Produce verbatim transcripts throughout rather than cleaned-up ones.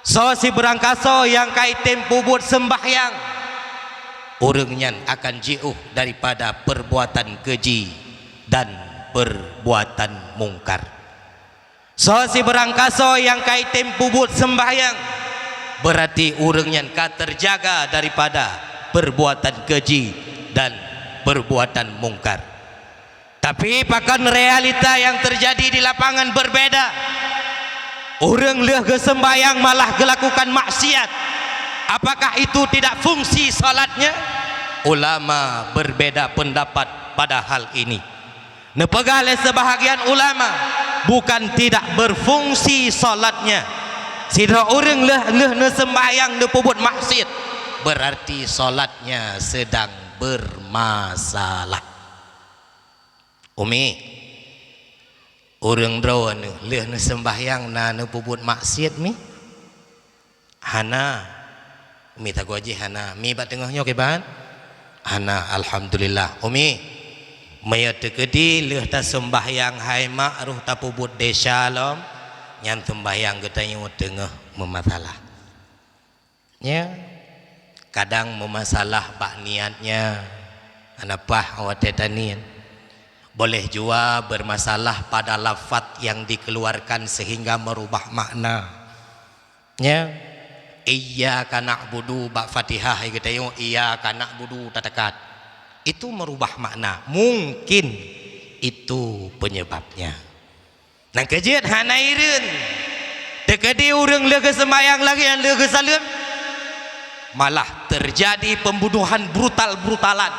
Soe sibeurangkasoe nyang ka item peubuet seumbahyang, ureuëng nyan akan jiôh daripada peurbuatan keuji dan peurbuatan mungkar. Soe sibeurangkasoe nyang ka item peubuet seumbahyang, beurati ureuëng nyan ka teujaga daripada peurbuatan keuji dan peurbuatan mungkar. Tapi pakon realita nyang teujadi di lapangan berbeda. Ureuëng lheueh geuseumbahyang malah geulakukan maksiat. Apakah itu tidak fungsi salatnya? Ulama berbeda pendapat pada hal ini. Neupeugah lé sebahagian ulama, bukan tidak berfungsi salatnya. Sidroe ureuëng lheueh, lheueh neuseumbahyang neupeubuet maksiat, berarti salatnya sedang bermasalah. Umi, ureuëng droeneuh lheueh neuseumbahyang na neupeubuet maksiat mi? Hana. Umi tagoe jih hana. Mi bak teungoh nyoe kiban? Hana, alhamdulillah. Umi, meunyoe teukeudi lheueh taseumbahyang hai mak roh tapeubuet desya lom, nyan seumbahyang geutanyoe teungoh meumasalah. Nya, kadang meumasalah bak niatnya, hana paih watée taniet. Boleh jua bermasalah pada lafaz yang dikeluarkan sehingga merubah makna. Nya, iyyaka na'budu bak Fatihah, geutanyoe iyyaka na'budu tatakat. Itu merubah makna. Mungkin itu penyebabnya. Nyang keujeuet hana ireuen. Teukeudi ureuëng lheueh geuseumbahyang lagée nyan lheueh geusaleuem, malah teujadi pembunuhan brutal-brutalan.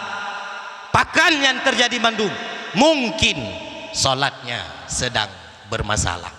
Pakon nyan teujadi mandum? Mungkin salatnya sedang bermasalah.